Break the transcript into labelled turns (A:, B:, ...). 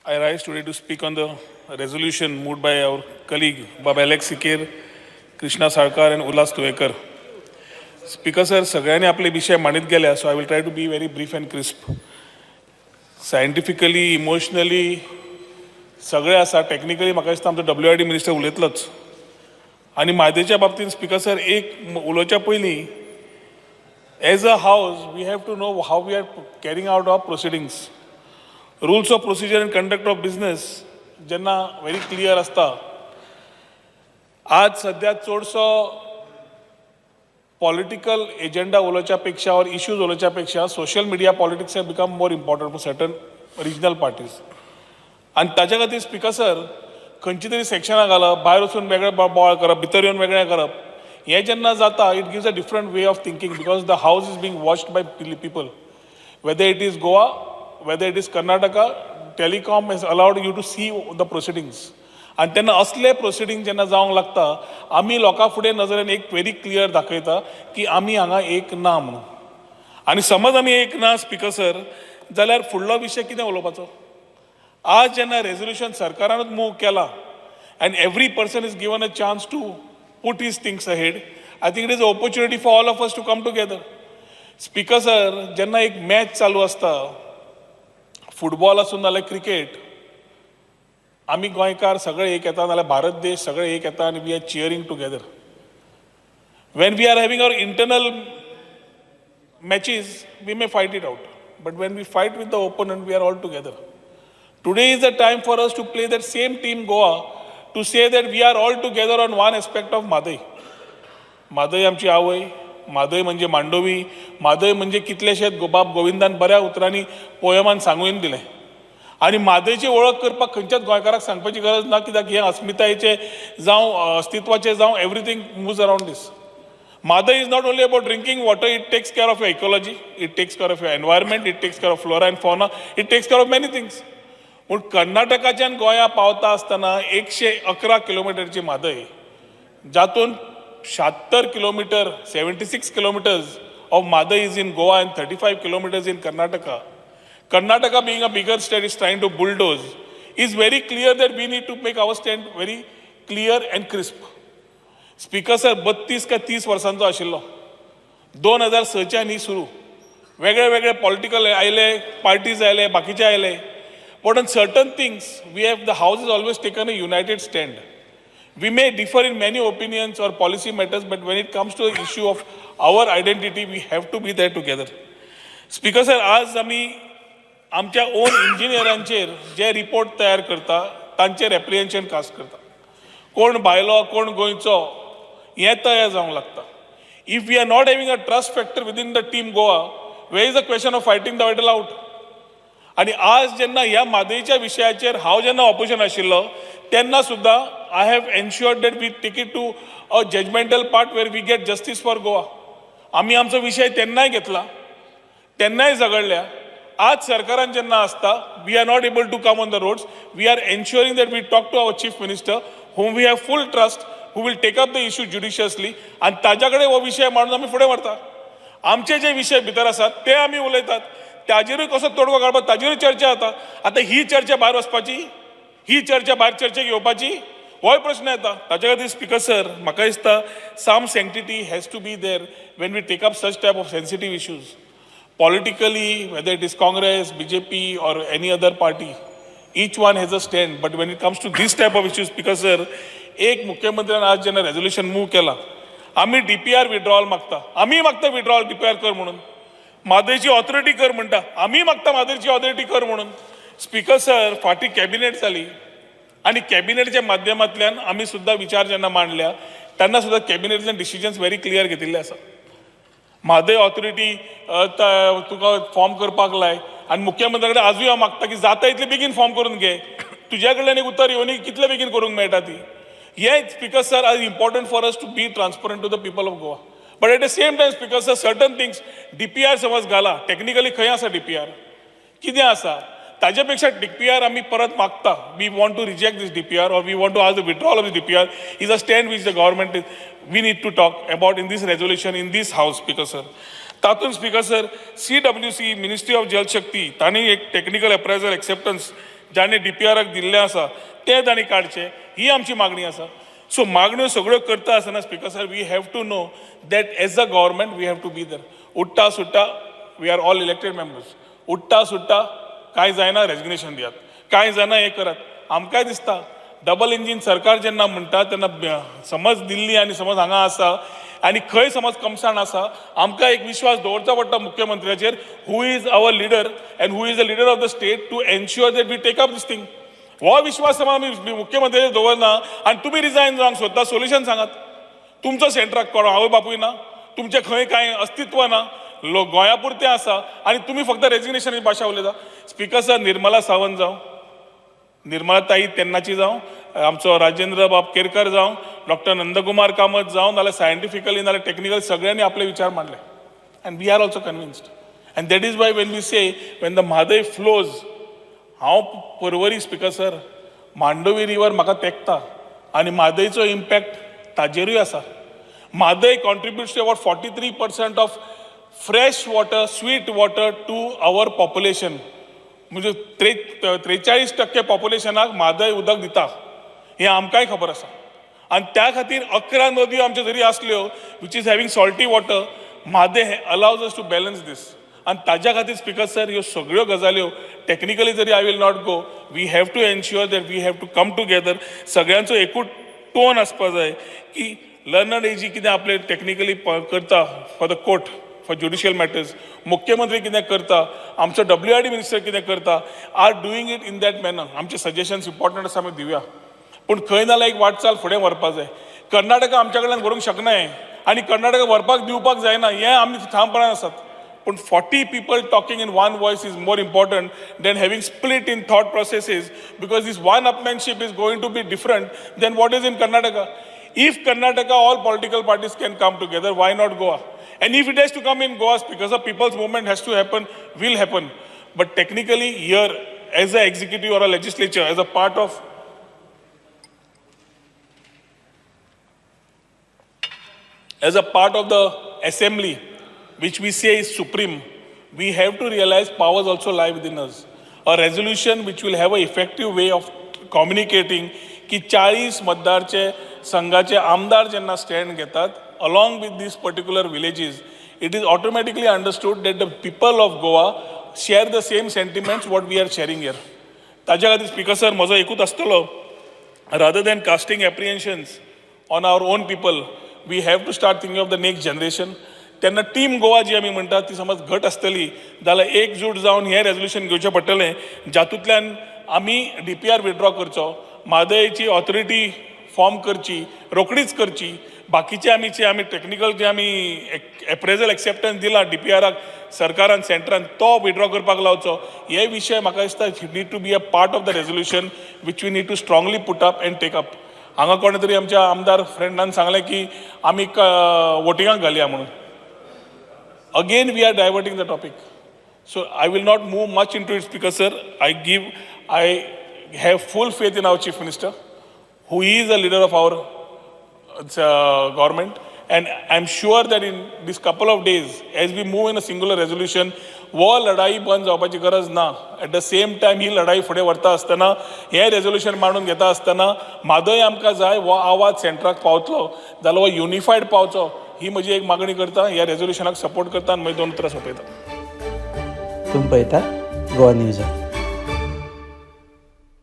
A: I rise today to speak on the resolution moved by our colleague Bab Alex Siqueira, Krishna Salkar and Ulhas Tuyenkar. Speaker sir, सगळ्यांनी आपले विशय मांडीत गेल्या, so I will try to be very brief and crisp. Scientifically, emotionally सगळें आसा. Technically म्हाका दिसता आमचो W R D minister उलयतलोच. आनी म्हादयच्या बाबतींत, स्पीकर सर, एक उलोवच्या पयलीं, as a house we have to know how we are carrying out our proceedings. Rules of procedure and conduct of business जेन्ना व्हेरी क्लियर आसता, आज सध्या चडसो पॉलिटिकल एजेंडा उलोवच्या पेक्षा or issues उलोवच्या पेक्षा social media politics have become more important for certain regional parties. आनी ताच्या खातीर, स्पीकर सर, खंयची तरी सेक्शनां घालप, भायर वचून वेगळें बोवाळ करप, भितर येवन वेगळें करप, हें जेन्ना जाता, it gives a different way of thinking, because the house is being watched by people. Whether it is Goa, whether it is Karnataka, telecom has allowed you to see the proceedings. आनी तेन्ना असले प्रोसिडींग जेन्ना जावंक लागता, आमी लोकां फुडें नजरेन एक व्हेरी क्लियर दाखयता की आमी हांगा एक ना म्हणून. आनी समज आमी एक ना, स्पीकर सर, जाल्यार फुडलो विशय कितें उलोवपाचो? आज जेन्ना रेजोल्युशन सरकारानूच मूव केला and every person is given a chance to put his things ahead, I think it is a opportunity for all of us to come together. Speaker sir, जेन्ना एक मॅच चालू आसता, फुटबॉल आसूं नाल्यार cricket, आमी गोंयकार सगळे एक येता, नाल्यार भारत देश सगळे एक येता आनी we are cheering together. When we are having our internal matches, we may fight it out. But when we fight with the opponent, we are all together. Today is the time for us to play that same team Goa, to say that we are all together on one aspect of Mhadei. Mhadei आमची आवय, म्हादय म्हणजे मांडोवी, म्हादय म्हणजे कितलेशेच बाब गोविंदान बऱ्या उतरांनी पोयमान सांगून दिलें. आनी म्हादयची वळख करपाक खंयच्याच गोंयकाराक सांगपाची गरज ना, कित्याक हें अस्मितायेचें जावं, अस्तित्वाचें जावं, everything moves around this. Mhadei is not only about drinking water, it takes care of your ecology, it takes care of your environment, it takes care of flora and fauna, it takes care of many things. पूण कर्नाटकाच्यान गोंया पावता आसतना 111 किलोमिटरची म्हादय, जातून 76 kilometre, 76 kilometers of Mhadei is in Goa and 35 kilometers in Karnataka. Karnataka being a bigger state is trying to bulldoze, is very clear that we need to make our stand very clear and crisp. Speaker sir, 32 काय 30 वर्सांचो आशिल्लो, 2006च्यान ही सुरू. वेगळे वेगळे political आयले, parties आयले, बाकीचे आयले, but on certain things we have, the house is always taken a united stand. We may differ in many opinions or policy matters, but when it comes to the issue of our identity, we have to be there together. Speaker sir, आज आमी आमच्या own इंजिनियरांचेर जे report तयार करता, तांचेर एप्रिहेन्शन caste करता. कोण भायलो, कोण गोंयचो हें तयार जावंक लागता. If we are not having a trust factor within the team Goa, where is the question of fighting the battle out? आनी आज जेन्ना ह्या म्हादयच्या विशयाचेर हांव जेन्ना ऑपोजिशन आशिल्लो, तेन्ना सुद्दां I have ensured that we take it to a judgmental part where we get justice for Goa. आमी आमचो विशय तेन्नाय घेतला, तेन्नाय झगडल्या. आज सरकारान जेन्ना आसता, we are not able to come on the roads, we are ensuring that we talk to our chief minister, whom we have full trust, who will take up the issue judiciously, आनी ताच्या कडेन हो विशय मांडून आमी फुडें व्हरता. आमचे जे विशय भितर आसात ते आमी उलयतात, ताजेरूय कसो तोडगो काडपाक ताजेरूय चर्चा जाता. आतां ही चर्चा भायर वचपाची, ही चर्चा भायर चर्चेक येवपाची, होय प्रश्न येता. ताच्या खातीर, स्पीकर सर, म्हाका दिसता some sanctity has to be there when we take up such type of sensitive issues. Politically, whether it is Congress, BJP or any other party, each one has a stand. But when it comes to this type of issues, because sir, एक मुख्यमंत्र्यान आज जेन्ना resolution move केला, आमी DPR withdrawal मागता, आमी मागता withdrawal DPR कर म्हणून. म्हादयची ऑथॉरिटी कर म्हणटा, आमी मागता म्हादयची ऑथॉरिटी कर म्हणून. स्पीकर सर, फाटीं कॅबिनेट जाली आनी कॅबिनेटच्या माध्यमांतल्यान आमी सुद्दां विचार जेन्ना मांडल्या, तेन्ना सुद्दां कॅबिनेटल्यान डिसिजन्स व्हेरी क्लियर घेतिल्ले आसा. म्हादय ऑथॉरिटी तुका फॉर्म करपाक लाय आनी मुख्यमंत्र्या कडेन आजूय हांव मागता की जाता इतले बेगीन फॉर्म करून घे. तुज्या कडल्यान एक उतर येवनी कितले बेगीन करूंक मेळटा ती. हें, Speaker sir, are important for us to be transparent to the people of Goa. But at the same time, Speaker sir, certain things, DPR समज घाला, टॅक्निकली खंय आसा डीपीआर, कितें आसा, ताजे पेक्षा डीपीआर आमी परत मागता. We want to reject this DPR or we want to ask the withdrawal of the DPR is a stand which the government is, we need to talk about in this resolution in this house, Speaker sir. तातूंत, Speaker sir, CWC, Ministry of Jal Shakti, तांणी एक technical appraisal acceptance जाणें डीपीआराक दिल्लें आसा तें तांणी काडचें, ही आमची मागणी आसा. सो मागण्यो सगळ्यो करता आसतना, Speaker sir, we have to know that as a government we have to be there. उठ्ठा सुट्टा, we are all elected members, उठ्ठा सुट्टा कांय जायना रेजिग्नेशन दियात, कांय जायना हें करात. आमकांय दिसता डबल इंजीन सरकार जेन्ना म्हणटा तेन्ना समज दिल्ली आनी समज हांगा आसा आनी खंय समज कमसाण आसा, आमकां एक विश्वास दवरचो पडटा मुख्यमंत्र्याचेर, who is our leader and who is the leader of the state, to ensure that we take up this thing. हो विश्वास समज आमी मुख्यमंत्र्याचेर दवरना आनी तुमी रिजायन जावंक सोदता, सोल्युशन सांगात. तुमचो सेंटराक कोण आवय बापूय ना, तुमचें खंय कांय अस्तित्व ना, लोक गोंया पुरतें आसा आनी तुमी फक्त रेजिग्नेशनाची भाशा उलयता. स्पिकर सर, निर्मला सावंत जावं, निर्मला ताई तेन्नाची जावं, आमचो राजेंद्र बाब केरकर जावं, डॉक्टर नंदकुमार कामत जावं, नाल्यार सायंटिफिकली नाल्यार टॅक्निकल सगळ्यांनी आपले विचार मांडले and we are also convinced. And that is why when we say, when the Mhadei flows, हांव Porvorim, speaker sir, Mandovi river म्हाका तेंकता आनी म्हादयचो इम्पॅक्ट ताजेरूय आसा. Mhadei contributes to about 43% of fresh water, sweet water to our population. म्हणजे 43% पॉप्युलेशनाक म्हादय उदक दिता हें आमकांय खबर आसा. आनी त्या खातीर 11 नदयो आमच्यो जरी आसल्यो which is having salty water, Mhadei allows us to balance this. आनी ताज्या खातीर, स्पिकर सर, ह्यो सगळ्यो गजाल्यो टॅक्निकली जरी I will not go, we have to ensure that we have to come together. सगळ्यांचो एकूच टोन आसपा जाय की लर्नड एजी कितें आपले टॅक्निकली करता for the court, for judicial matters, मुख्यमंत्री कितें करता, आमचो डब्ल्यूआरडी मिनिस्टर कितें करता, are doing it in that manner. आमचे सजेशन्स इम्पॉर्टंट आसा, आमी दिवया, पूण खंय नाल्यार एक वाटचाल फुडें व्हरपा जाय. कर्नाटका आमच्या कडल्यान व्हरूंक शकनाय आनी कर्नाटका व्हरपाक दिवपाक जायना हें आमी ठामपणान आसात. पूण 40 people talking in one voice is more important than having split in thought processes, because this one upmanship is going to be different than what is in Karnataka. If Karnataka, all political parties can come together, why not Goa? And if it has to come in Goa because a people's movement has to happen, will happen. But technically here, as an executive or a legislature, as a part of the assembly, which we say is supreme, we have to realize powers also lie within us. A resolution which will have a effective way of communicating की 40 मतदारचे संघाचे आमदार जेन्ना stand घेतात along with these particular villages, it is automatically understood that the people of Goa share the same sentiments what we are sharing here. ताज्या खातीर, speaker sir, म्हजो एकूच आसतलो, rather than casting apprehensions on our own people, we have to start thinking of the next generation. तेन्ना team Goa जी आमी म्हणटात ती समज घट आसतली जाल्यार एकजूट जावन हें रेजोल्युशन घेवचें पडटलें, जातूंतल्यान आमी डीपीआर विड्रॉ करचो, म्हादयची ऑथॉरिटी फॉर्म करची, रोखडीच करची. बाकीचे आमी जे आमी टॅक्निकल जे आमी एप्रेजल एक्सेप्टन्स दिला डीपीआराक सरकारान, सेंटरान, तो विड्रॉ करपाक लावचो. हे विशय म्हाका दिसता need to be a part of the resolution which we need to strongly put up and take up. हांगा कोणे तरी आमच्या आमदार फ्रेंडान सांगलें की आमी वोटिंगाक घालया म्हणून. Again we are diverting the topic. So I will not move much into it, Speaker sir. I have full faith in our Chief Minister, who is a leader of our government, and I'm sure that in this couple of days, as we move in a singular resolution, हो लढाई बंद जावपाची गरज ना. Eight the same time ही लढाई फुडें व्हरता आसतना, हें रेजोल्युशन मांडून घेता आसतना, म्हादय आमकां जाय हो आवाज सेंटराक पावतलो जाल्यार हो युनिफायड पावचो, ही म्हजी एक मागणी करता. ह्या रेजोल्युशनाक सपोर्ट करता आनी म्हजी दोन उतरां सोंपयता.
B: तुमी पळयतात गोवा न्यूज.